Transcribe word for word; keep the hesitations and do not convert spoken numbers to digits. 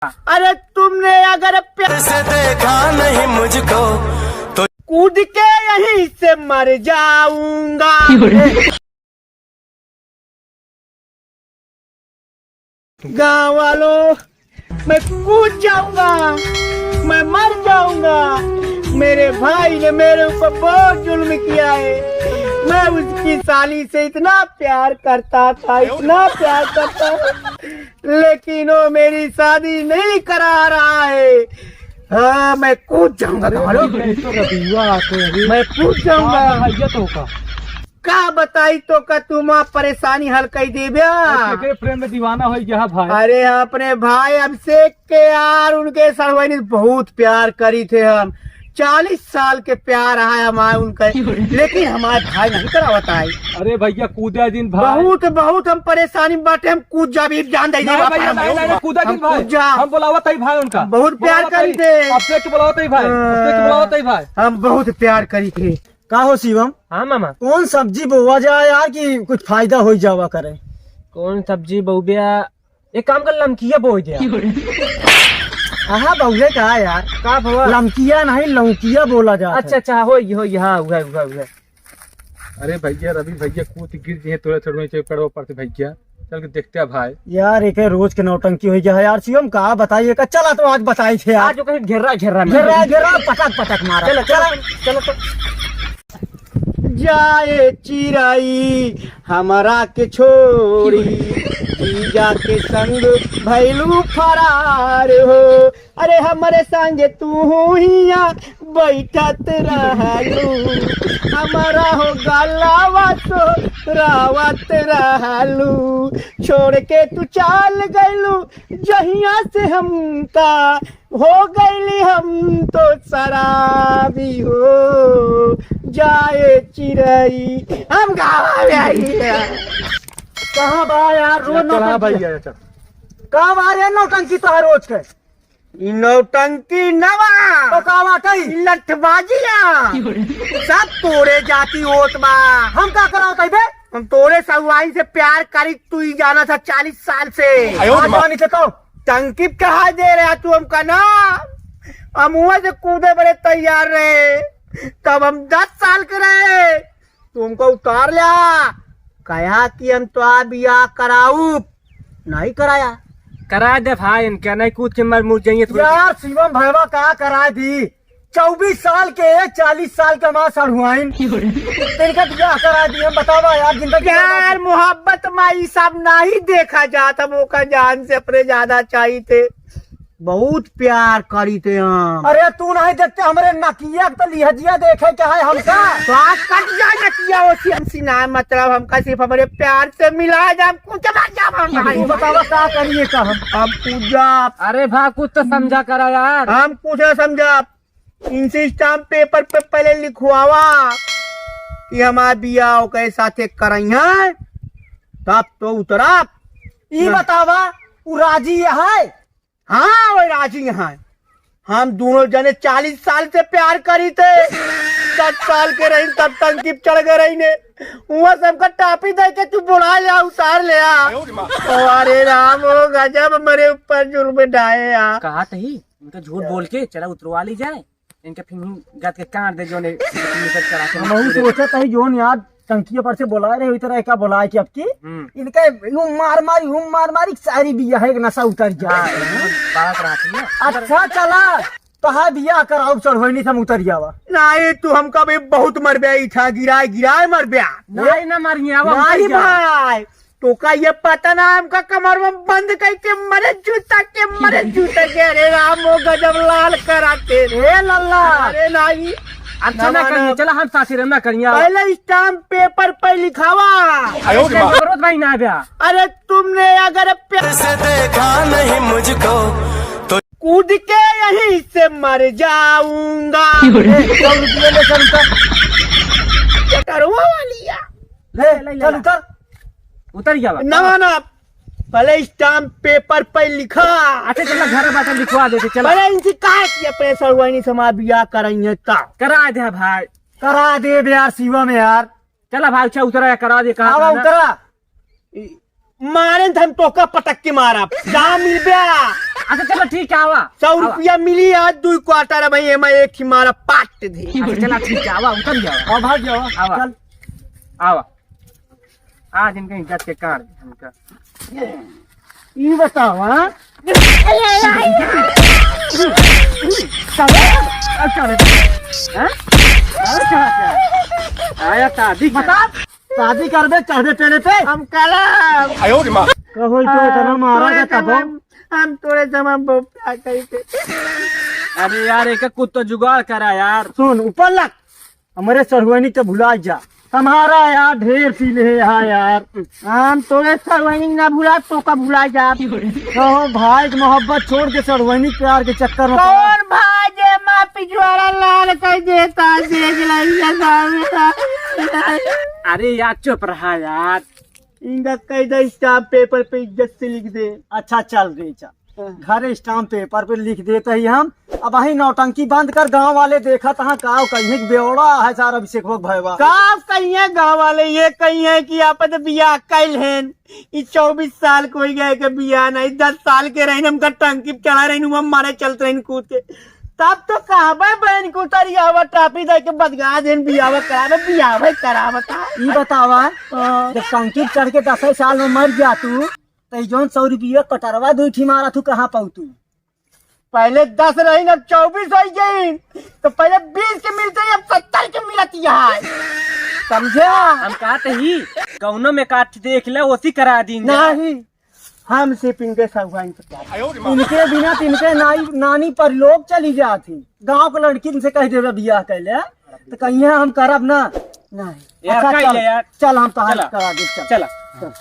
अरे तुमने अगर प्यार से देखा नहीं मुझको तो कूद के यहीं से मर जाऊंगा। गांव वालों, मैं कूद जाऊंगा, मैं मर जाऊंगा। मेरे भाई ने मेरे ऊपर बहुत जुल्म किया है। मैं उसकी साली से इतना प्यार करता था, इतना प्यार करता था, लेकिन वो मेरी शादी नहीं करा रहा है। हाँ, मैं कूद जाऊंगा, गांव वालों। अरे, तो रबिया आते अभी। मैं कूद जाऊंगा। हाँ, भैया तो का। का बताई तो का तुम आप परेशानी हल कई देब्या। अरे, तेरे प्रेम में दीवाना हो गया भाई। अरे, अपने भाई अभिषेक के यार, उनके सड़वैनी बहुत प्यार करी थे हम। चालीस साल के प्यार आया हमारे उनके, लेकिन हमारे भाई नहीं करावत आए। अरे भैया, कूदे दिन भाई। बहुत, बहुत हम परेशानी में बाटे, हम कूद जा भी जान दे नहीं भैया, नहीं, नहीं, नहीं, कूदे दिन भाई। कूद जा। हम बुलावत ही भाई उनका। बहुत प्यार करी थे। अभिषेक के बुलावत ही भाई, अभिषेक के बुलावत ही भाई। हम बहुत प्यार करी थे। का हो शिवम? हाँ मामा। कौन सब्जी बोवा जाए यार कि कुछ फायदा हो जावा करे? कौन सब्जी बोब्या? एक काम कर, लमकिया बोई दे। हाँ बहुए का यार? का भवा? लमकिया नहीं, लौकिया बोला जात है। अच्छा, अच्छा, होई, होई, हाँ, उहे, उहे, उहे। अरे भैया, रवि भैया कूद गिर गए, तोरे छोड़ में पेड़वा पर से भैया। चल के देखते हैं भाई। यार, एक है रोज के नौटंकी हो गया है यार। शिवम का बताइए का, चला तो आज बताई थे यार। आज जो कहीं घेर्रा, घेर्रा में। घेर्रा, घेर्रा, पटक, पटक मारा। चलो, चलो, चलो, चलो। जाए चिरई हमरा के छोड़ी, जीजा के संग भैलू फरार हो। अरे हमरे संगे तू हिया बैठत रहलू, हमारा हो गलावा तो रावत रहलू, छोड़ के तू चाल गइलू जहिया से हमका हो गइली हम तो शराबी हो। जाए चिरई हम गावा में आई है। कहाँ बा यार, रोज चल, हाँ नौटंकी। भैया, चल। कहाँ बा रे नौटंकी तोहर रोज के? ई नौटंकी नवा। तो का बात है? ई लठबाजिया। सब तोरे जाति होत बा। हम का करावत है बे? हम तोरे सहुआइन से प्यार करी, तू ही जाना था चालीस साल से। आयो आज रे माँ। जानी से तो। टंकी पे कहा दे रहा तू हमका ना? हम हुआ से कूदे बड़े तैयार रहे, तब हम दस साल के रहे, तू हमका उतार ल्या। कहा कि हम तो आ बियाह कराऊ, नहीं कराया। करा दे भाई, इनके नहीं कूद के मर मुर जाइए थोड़ी। यार शिवम भैया का करा दी, चउबीस साल के, चालीस साल के हमार सढ़ुआइन। तेरे का बियाह करा दिए, हम बतावा यार, जिंदगी प्यार, मोहब्बत मा ई सब नहीं देखा जात, हम ओका जान से अपने ज्यादा चाहिए थे। बहुत प्यार करी थे हम। अरे तू नहीं देखते हमरे नकिया के तो लिहजिया देखे के है हमका। तो आज कट जाए नकिया, ओसी हमसी ना मतलब, हमका सिर्फ हमरे प्यार से मिला जाए, कुछ मत जाए हम तू भाई। बतावा का करिए का हम? हम पूजा। अरे भा कुछ तो समझा करा यार। हम कुछ ना समझा। इनसे स्टाम्प पेपर पे पहले लिखवावा कि हमार बियाह ओकरे साथे करइहैं, तब तो उतरब। ई ना। बतावा, उ राजी है? हाँ, वो राजी है। हम दोनों जने चालीस साल से प्यार करी थे, दस साल के रही तब टंकी पे चढ़ गए रही ने। वहाँ सबका टापी दे के तू बुला ले आ, उतार ले आ। अरे राम हो, गजब मेरे ऊपर जुल्म ढाए यार। कहा तही, इनका झूठ बोल के चला उतरवा ली जाए। इनके फिर गत के काट दे, जोने निकल चला के हमहू सोचत हई जोन यार टंकिया पर से बोलाए रहे, वही तरह का बोलाए कि अब की हम्म। इनके यूं मार मारी, यूं मार मारी, सारी बिया है एक नशा उतर जाए। हाँ, बात रहती है। अच्छा चला, तो हाँ बिया कराओ, चढ़ोइनी से हम उतर जावा। नहीं, तू हमका भी बहुत मरबे, इठा गिराए गिराए मरबे। नहीं ना मारिए, अब हम नहीं उतर जावा। भाई, तो का ये पता ना हमका कमर में बंद करके मरे जूता के, मरे जूता के। अरे राम, वो गजब लाल करा के। ए लल्ला। अरे नहीं। अच्छा ना ना, करिए, ना। चला हम साथे रहना करिए। पहले स्टाम्प पेपर पे लिखावा। आयो रे माँ। जरूरत भाई ना आव्या। अरे तुमने अगर प्यार से देखा नहीं मुझको तो कूद के यहीं से मर जाऊंगा। ए, सौ रुपये ले, सौ रुपये। चटरवा वाली है। ले, ले, ले, चल ले। उतर। उतर गया बा। ना, ना, पहले स्टाम्प पेपर पे लिखा। अच्छा, चला, घर बाटे लिखवा देते, चला। पहले इनसे कहा कि अपने सड़ुआइनी से हमारा बियाह कराइए ता। करा दे भाई। करा दे बे यार, शिवा में यार। चला भाई, अच्छा, उतरा या करा दे, कहा आवा, था ना? उतरा। मारे त हम तोका पटक के मारा। जा मिल बे। अच्छा, चलो, ठीक है, आवा। सौ आवा। रुपया मिली आज, दुई quarter है भाई, एमा एक ही मारा पाट दे। अच्छा, चला, ठीक है, आवा, उतर जावा। आवा, भाग जावा। आवा। चल। आवा। आज इनका इज्जत के काट दे, इनका। ई बतावा। चले, अब चले। हाँ? अरे, चला, चला। आया शादी कर। बता, शादी करबे चढ़बे पेड़े पे? हम करब। आयो रे माँ। कहो तो इतना मारा तोरे का तब? जमाम-, हम तोरे जमाम बहुत प्यार करी थे। अरे यार, एक कुछ तो जुगाड़ करा यार। सुन, ऊपर लग। हमरे सरहुआइनी के भुला जा। हमारा यार ढेर पी ले है यहाँ यार। हम तोरे सरहुआइनी ना भुला, तो का भुला जा। कहो भाई के मोहब्बत छोड़ के सरहुआइनी प्यार के चक्कर में पड़ा। कौन भाई जे माँ पिछवाड़ा लाल कर देता, देख ले ये सामने। अरे यार चुप रहा यार। इनका कह दे stamp paper पे इज्जत से लिख दे। अच्छा चल रे चल। हाँ। घरे stamp paper पे लिख देते ही हम। अब वही नौटंकी बंद कर, गांव वाले देखत हाँ का कहिए कि बेवड़ा है सारा अभिषेक भोग भयवा। का कहिए गांव वाले, ये कहिए कि आप तो बियाह कैल हैं, ई चउबीस साल के होइ गए के बियाह नहीं, दस साल के रहिन, हमका टंकी पे चढ़ा रहिन, हम मारे चलत रहिन कूद के। तब तो कहबे बहन को उतरी आवा टापी दे के बदगा देन बियाह करावे, बियाह करावता। ई बतावा, हाँ। जब टंकी पे चढ़ के दस साल में मर गया तू, तो ई जौन सौ रुपया कटरवा दुई ठी मारा तू कहाँ पाऊ तू? पहले दस रही, अब चउबीस होइ गई, तो पहले बीस के मिलते ही अब सत्तर के मिलत है। समझा? हम कहत ही, कौनो में काट देख ले, ओसी करा दीन जा। नहीं, हम सिर्फ इनके सगुआइन पे प्यार। इनके बिना तो इनके नाई, नानी परलोक चली जाती। गांव के लड़किन से कह देवे बियाह कैले, तो कहिए हम करब ना। नहीं। यार, अच्छा, कह चल, ले यार। चल, हम तहार चला। करा दे, चल। चला। चल।